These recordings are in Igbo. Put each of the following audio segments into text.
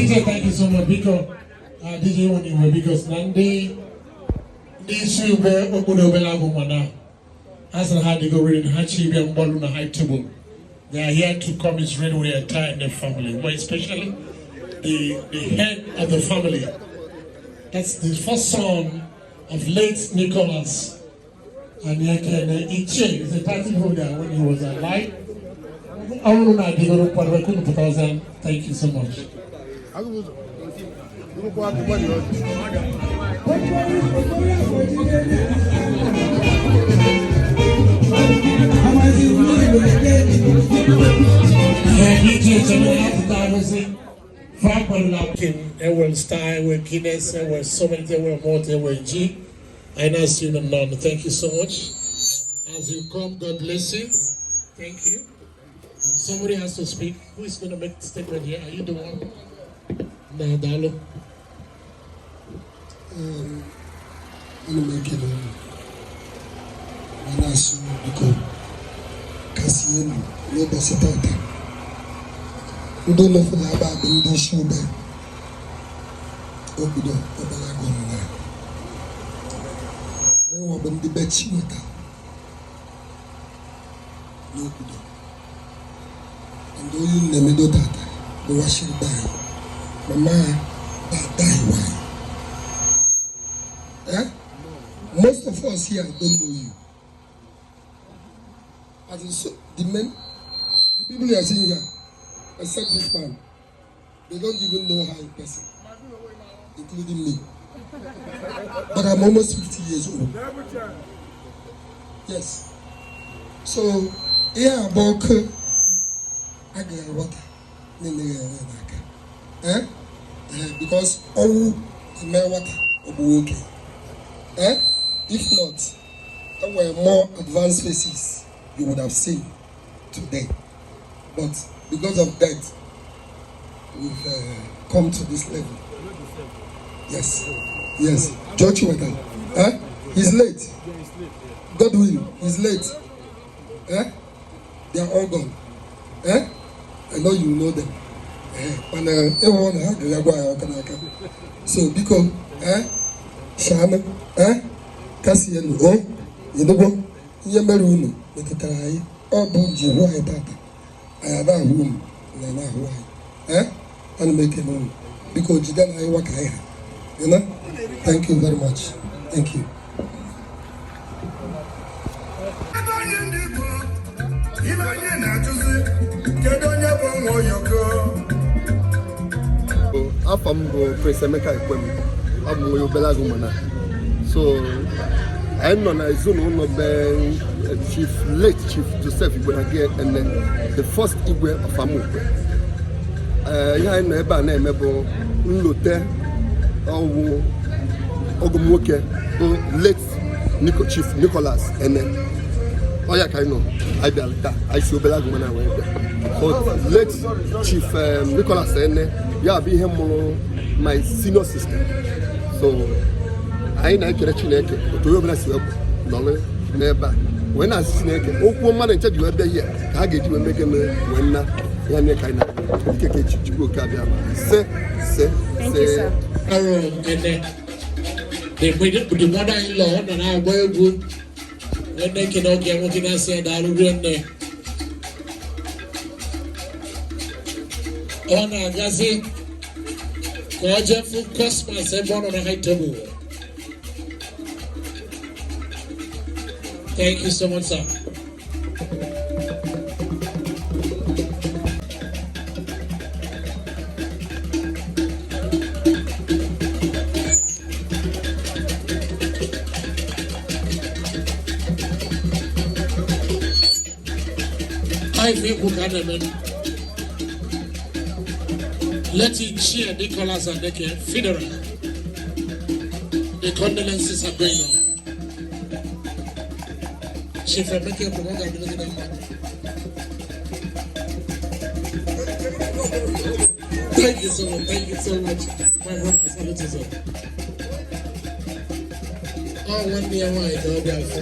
DJ, thank you so much. Biko, DJ Woniwe, because na ndị isi ube okpuru obere agụ mana ha sị na ha adịgo ready na ha chi bịa mgbalu na high table. They are here to come is ready with the entire their family, but especially the head of the family. That's the first son of late Nicholas Aniekene Iche. He's a title holder when he was alive. Ọrụ na adịgoro kwadebe kunu pụtazi. Thank you so much. DJ chere ya pụta arụsị. Frank Kin, Ewel Star, Ewel Guinness, Ewel so many, Ewel Malt, Ewel G. I now see them none. Thank you so much. As you come, God bless you. Thank you. Somebody has to speak. Who is going to make the statement here? Are you the one? No, Dalo. Ana m ekele unu ma na-asị unu biko kasie elu n'ụbọchị tata. Ndị ụlọfụla aba bụ ndị isi ube obodo obere agụ nọ na anyị nwa bụ ndị be Chinweta n'obodo ndị onye unu na-emedo tata bụ washiri be anyị mama ya bụ ada anyị nwanyị. Eh? Most of us here don't know you. As in, so, the men, the people you are seeing here, except this man, they don't even know her in person, including me. But I'm almost 50 years old. Yes. So, ihe abụọ ọkụ agaghị aghọta na-emeghị enwe n'aka. Eh? Eh, because ọnwụ eme nwata ọ bụ nwoke. Eh? If not, there were more advanced faces you would have seen today. But because of that, we've come to this level. Yes, yes. George Weta, eh? He's late. Godwill, he's late. Eh? They are all gone. Eh? I know you know them. Eh? Mana ịhụ na ha ga-agwa ya ọka n'aka. So biko, eh? Shanụ, eh? Kasienụ, o ịnụgwo ihe mere unu metụtara anyị. Ọ bụ ji hụ anyị tata, anyị ada ahụ unu na na-ahụ anyị. Eh? Ana m ekele unu. Biko jide na anyị nwa ka anyị ha. You know? Thank you very much. Thank you. Ebe anyị ndị Igbo, ibe anyị na-ajụzi, kedu onye bụ nwa oyoko? Afọ m bụ Prince Emeka Ekwem, abụ m onye obere agụ mana so anyị nọ na ezinụlọ be Chief, late Chief Joseph Igbenage Ene, the first Igwe of Amukwe. Ee, ihe anyị nọ ebe a na-eme bụ nlote ọwụ ọgọ m nwoke bụ late Nico, Chief Nicholas Ene. Ọ ya ka anyị nọ, anyị bịara taa, anyị si obere agụ mana wee bịa. So late Chief Nicholas Ene ya bụ ihe mụrụ my senior sister. So anyị na-ekele Chineke otu onye ọbụla si wee nọrọ n'ebe a wee na-asị Chineke okwu mmadụ nche ji wee bịa ihe ka ha ga-eji wee mee gịnị wee nna ya nye ka anyị na ike ka echi Chukwu oke abịa se se. Thank you, sir. Aaron Ene, the mother-in-law nọ na-agba egwu wee na-ekene oge ya nwoke na-asị ya daalụ rinne. Ọ na-agazi ka ọ jee fụ Cosmas ebe ọ nọ na high table. Thank you so much, sir. Ife ikwu ka a na-eme. Let it cheer Nicholas Aneke funeral. The condolences are going on. Chief Emeka Ekwem, ọ ga-adịrị gị na mma. Thank you so much. Thank you so much. My brother, salute you, sir. Ọ nwanne ya nwaanyị ka ọ bịa afọ.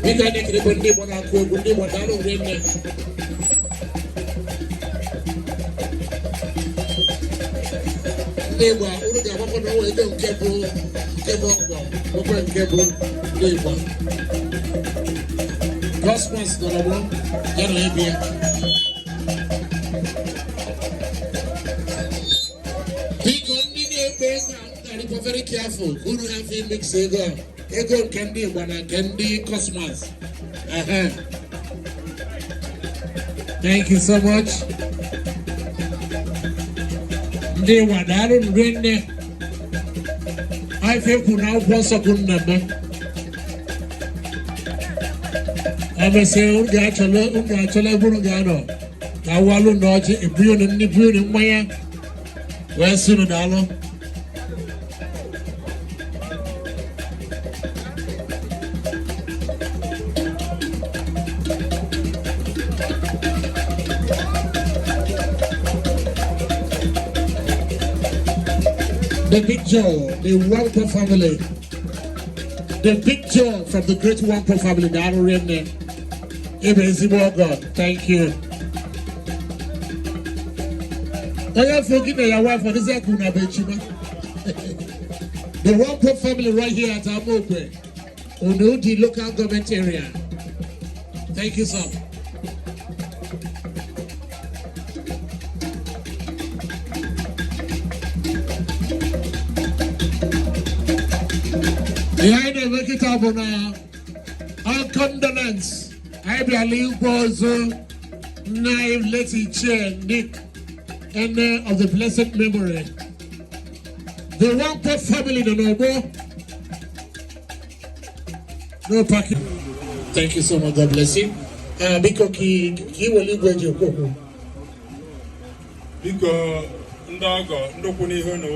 Biko anyị na-ekelekwa ndị Igbo na-akụ egwu, ndị Igbo daalụ rinne. Ndị Igbo, unu ga-agbakọ na ọnwa ego nke bụ ọgọ, nwekwe nke bụ ndị Igbo. Cosmos nọ n'ọgbọ ya na ebe ya. Biko, ndị na-ekpe ego a, ga-adịkwa very careful ka unu hafụ mix ego a, ego nke ndị Igbo na nke ndị Cosmos. Ehe. Thank you so much. Ndị Igbo, daalụ nri nne. Ife kwu na akwụkwọ nsọ kwuru na mme. Emesịa, unu ga-achọla ebe unu ga-anọ ka awalụ na ọjị, ebunye unu nri, bunye unu mmanya, wee sị unu daalụ. The picture, the Wampo family. The picture from the great Wampo family, daalụ rinne. Ebe ezigbo ọgọ, thank you. Onye afọ gị na ya wife, ọ dịzị akụ na bụ ejima. The Wampo family right here at Amokwe, Onodi local government area. Thank you, sir. Ihe anyị na-eme kịta bụ na our condolence, anyị bịala ikwa ozu nna anyị, late Ichie Nick Ene of the blessed memory. The Wampo family nọ n'ọgbọ. No parking. Thank you so much. God bless you. Biko, ka ị were igwe eji ekwu okwu. Biko, ndị ọgọ, ndị kwu n'ihu unu,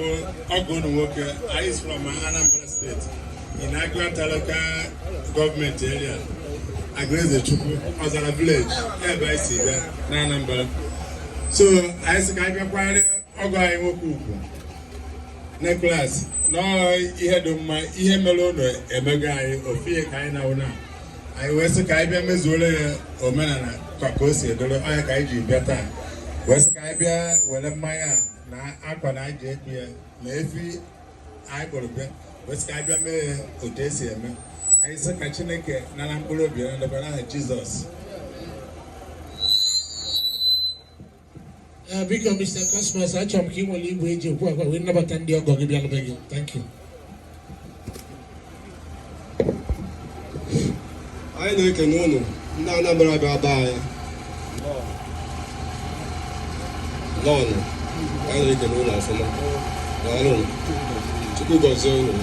ọgọ unu nwoke anyị si from Anambra State, in Aguata local government area, Agụlezechukwu, Ọzara village, ebe anyị si bịa na Anambra. So anyị sị ka anyị bịakwara ọgọ anyị nwoke ugwu Nicholas na ihe dị mma, ihe mere unu emego anyị ofu ihe ka anyị na-awụ na anyị wee sị ka anyị bịa mezuoro ya omenala ka o si edoro ọnya ka anyị ji bịa taa, wee sị ka anyị bịa were mmanya a na akwa na anyị ji ekpu ya na efi anyị kpọrọ bịa, wee sị ka anyị bịa mee ya otu esi eme. Anyị sị ka Chineke nara mkpụrụ obi ya ndokwa n'aha Jizọs. Biko, Mr. Cosmos, achọrọ m ka ị nwere igwe eji ekwu akwa wee nabata ndị ọgọ gị bịalụ be gị. Thank you. Anyị na-ekene ụnụ ndị Anambra bịa be anyị lọnụ. Anyị na-ekene ụnụ ọfụma. Daalụ. Chukwu gọzie ụnụ.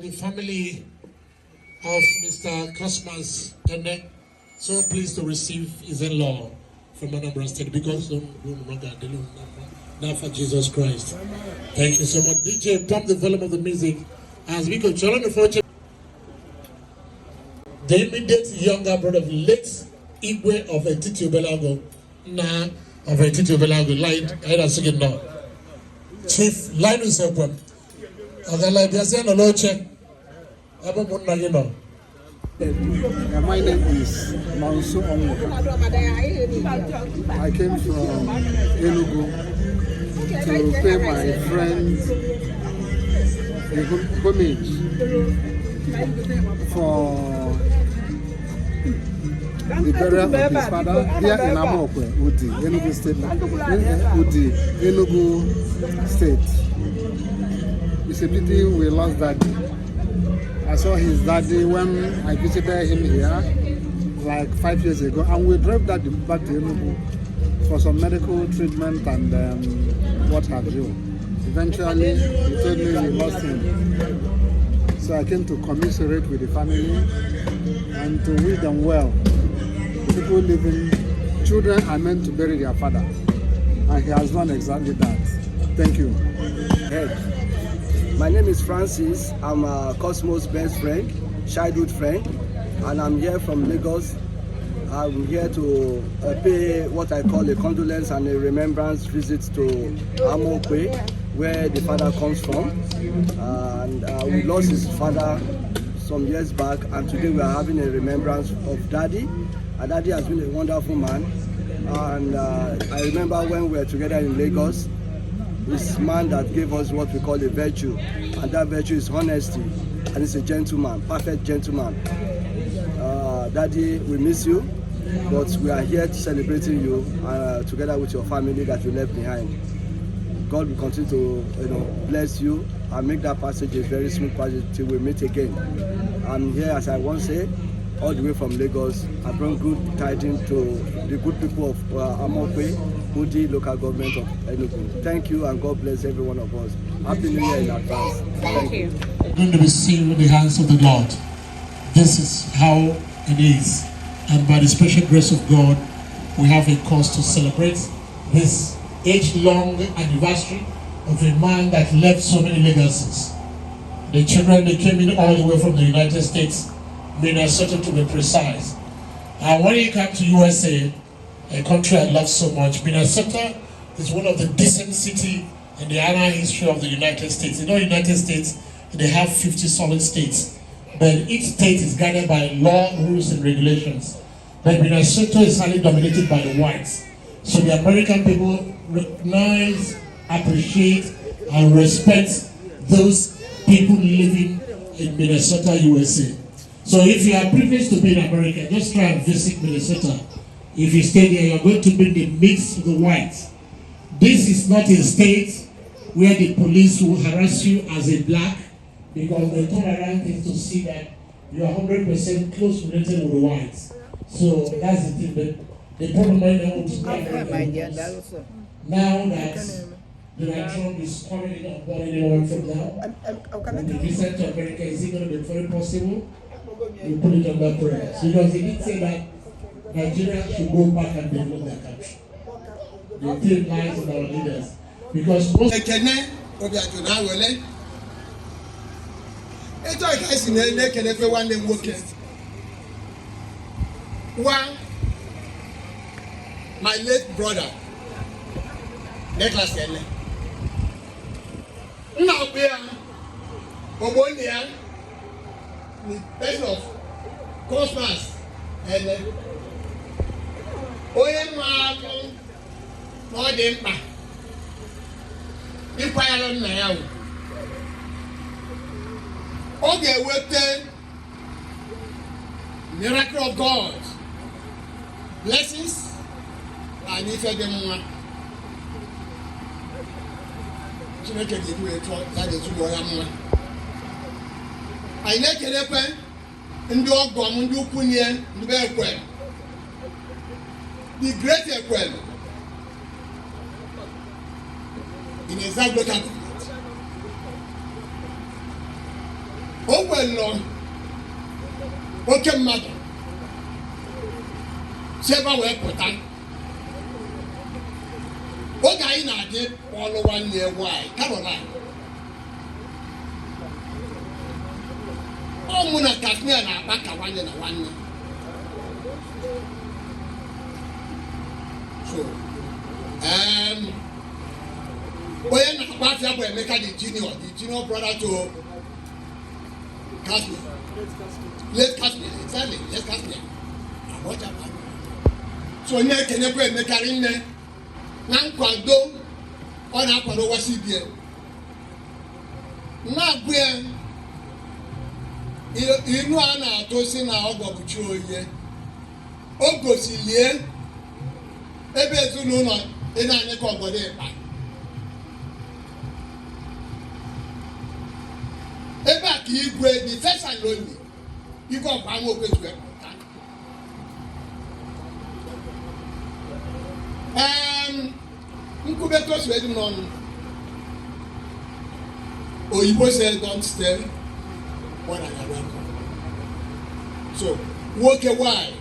The family of Mr. Cosmas Ene, so pleased to receive his in-law from Anambra State because now for Jesus Christ. Thank you so much. DJ, pump the volume of the music as we go. The fortune. The immediate younger brother of late Igwe of Etiti Obelago, na of Etiti Obelago, line, I don't now. Chief Linus Ekwem. Ọgala bịazie nọ n'oche ebe ụmụnna gị nọ. My name is Manso Onwuka. I came from Enugu to pay my friend a homage for the burial of his father here in Amokwe, Udi, Enugu State. Udi, Enugu State. It's a pity we lost daddy. I saw his daddy when I visited him here like 5 years ago, and we drove daddy back to Enugu for some medical treatment and what have you. Eventually, he told me we lost him. So I came to commiserate with the family and to wish them well. The people living, children are meant to bury their father, and he has done exactly that. Thank you. Head. My name is Francis. I'm a Cosmos best friend, childhood friend, and I'm here from Lagos. I'm here to pay what I call a condolence and a remembrance visit to Amokwe, where the father comes from. And we lost his father some years back, and today we are having a remembrance of Daddy. And Daddy has been a wonderful man. And I remember when we were together in Lagos, this man that gave us what we call a virtue, and that virtue is honesty. And he's a gentleman, perfect gentleman. Daddy, we miss you, but we are here celebrating you together with your family that you left behind. God will continue to bless you and make that passage a very smooth passage till we meet again. I'm here, as I once say, all the way from Lagos. I bring good tidings to the good people of Amokwe, Udi local government of Enugu. Thank you, and God bless every one of us. Happy New Year in advance. Thank you. Going to be seen with the hands of the Lord. This is how it is. And by the special grace of God, we have a cause to celebrate this age-long anniversary of a man that left so many legacies. The children, they came in all the way from the United States, Minnesota to be precise. And when you come to USA, a country I love so much, Minnesota is one of the decent city in the annal history of the United States. You know, United States, they have 50 solid states, but each state is guided by law, rules, and regulations. But Minnesota is highly dominated by the whites. So the American people recognize, appreciate, and respect those people living in Minnesota, USA. So if you are privileged to be in America, just try and visit Minnesota. If you stay there, you're going to be in the midst of the whites. This is not a state where the police will harass you as a black because they turn around things to see that you are 100% close related with the whites. So that's the thing. But the problem right now with America, now that Donald Trump is coming in on board any moment from now, and the visa to America, is it going to be very possible? We put it under prayer. Because he did say that Nigeria should go back and develop their country. The thing lies with our leaders. Because most Ekene Obiaju na awele etu a ka esi na-ekelekwe nwanne m nwoke wa, my late brother Nicholas Ene, nna ọkpụ ya, ogbonna ya, the person of Cosmas Ene, onye maara na ọ dị mkpa ịkwanyere nna ya ugwu. Ọ ga-eweta miracle of God, blessings na ife dị mma Chineke ga-eji wee chọọ ya ga-ezinụlọ ya mma. Anyị na-ekelekwe ndị ọgọ m, ndị ukwu nye, ndị be Ekwem, the great Ekwem in Ezzag local government. O nwere oke mmadụ si ebe a wee pụta oge anyị na-adị ọlụ nwanne ya nwanyị Caroline. Ọ mụ na Kasmia na-akpa ka nwanne na nwanne. So onye na-akpa afịa bụ Emeka, the junior brother to Kasmia, late Kasmia, exactly, late Kasmia Agbọcha. So onye ekenekwa Emeka rinne na nkwado ọ na-akwado wasi ibie na-agụ ya inu a na-atụ si na ọgọ bụ chi onye o gosilie ebe ezinụlọ ị na-anyị ka ọgọdọ ịkpa ebe a ka igwe, the first and only igwe ọkwa ama okwetu pụta. Nkwube tosu edu n'ọnụ oyibo say, "Don't stay more than your welcome." So nwoke, nwanyị,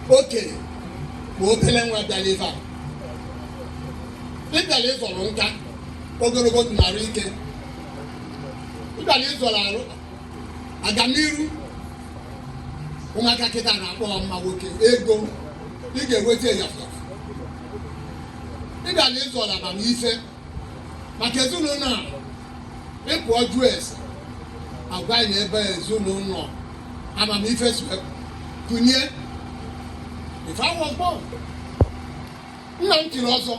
okenye ma obele nwa bịara ife a, ị bịara ịzọrọ nka ogologo ndụ na arụ ike, ị bịara ịzọrọ arụ aganiru. Ụmụaka kịta na-akpọ mma nwoke ego, ị ga-enweta ịyafụ. Ị bịara ịzọrọ amamife maka ezinụlọ a. Ịpụọ jụọ ese agwa anyị na ebe ezinụlọ amamife si kụnye. If I was born Nna m tiri ọzọ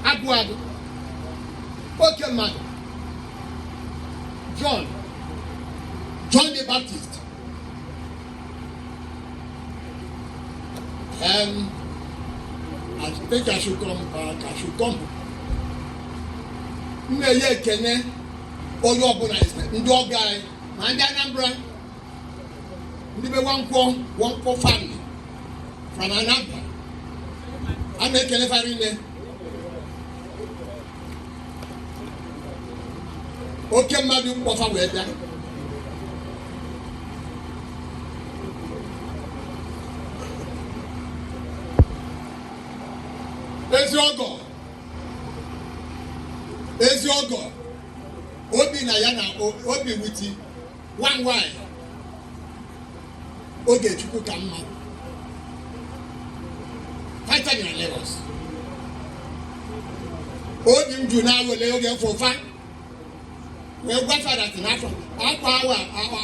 agụ agụ oke mmadụ John, John the Baptist. I think I should come back. I should come. M na-enye ekene onye ọbụla, ndị ọgọ anyị ma ndị Anambra, ndị be Nwankwọ, Nwankwọ family from Anambra, a na-ekele fa rinne. Oke mmadụ mkpọfa wee bịa. Ezi ọgọ, ezi ọgọ obi na ya na obi wuti nwa nwanyị Ogechukwu ka mma fighter na Lagos. Obi m ju na-awele oge mfụfa wee gwa fada n'afọ akwa awa awa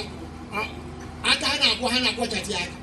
aka ha na-akwọ, ha na-akwọchati aka.